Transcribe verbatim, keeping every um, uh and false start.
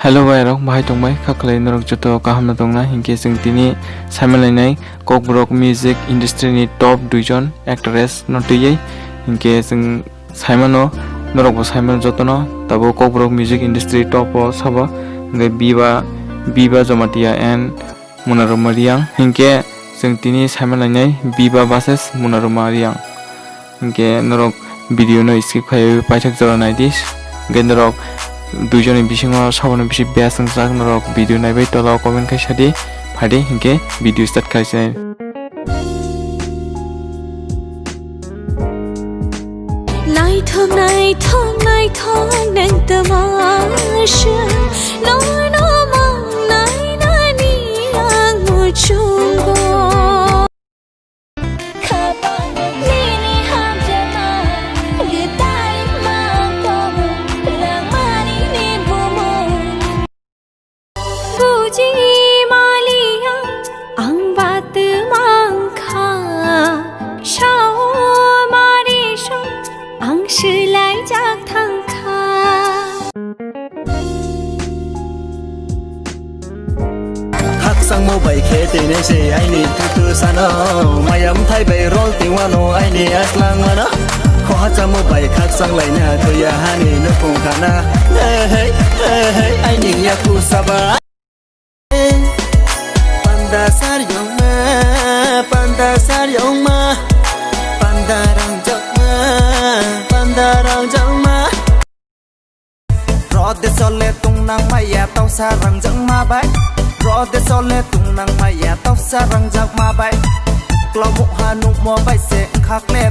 Hello bai rok, bahai tongbai, kha khlai norok joto kaham no tongna, hinkhe chwng tini saimanlainai Kokborok music industry ni top duijon actress no twiwi, hinkhe chwng saimano, norok bo saimano jotono, tabuk Kokborok music industry top o sabo, hinkhe Biba, Biba Jamatia and Monaroma Reang, hinkhe chwng tini saimanlainai Biba versus Monaroma Reang. Hinkhe norok video no skip khaiwi paithak jora naidi. Hinkhe norok duijoni bisingo saboni bisi best wngjak, norok video naibai tola o comment khai sadi. Phaidi hinkhe video start khaisai. Naithok, naithok, naithok, nwng twma se, nono mwngnai nani ang muchungo. Khapang nini hamjakma, kwtai ma tongo, langmani ni bumung. Buji maliya ang bat mangkha, sao mari so ang swlai jak thangkha. Khakchangma bai khe tini se aini tutu sano, mayam thai bai rol tiwano aini aslang mano. Khohachamo bai khakchang laina tuya hani nukung khana. Hey, hey, hey, hey, aini yaku saba. Panda sar yongma, panda sar yongma, panda rang jakma, panda rang jakma. Rode sole tungnang maya tausa rang jakma bai. Rode sole tungnang maya tausa rang jakma bai. Klomuk hanuk mo bai se khakle.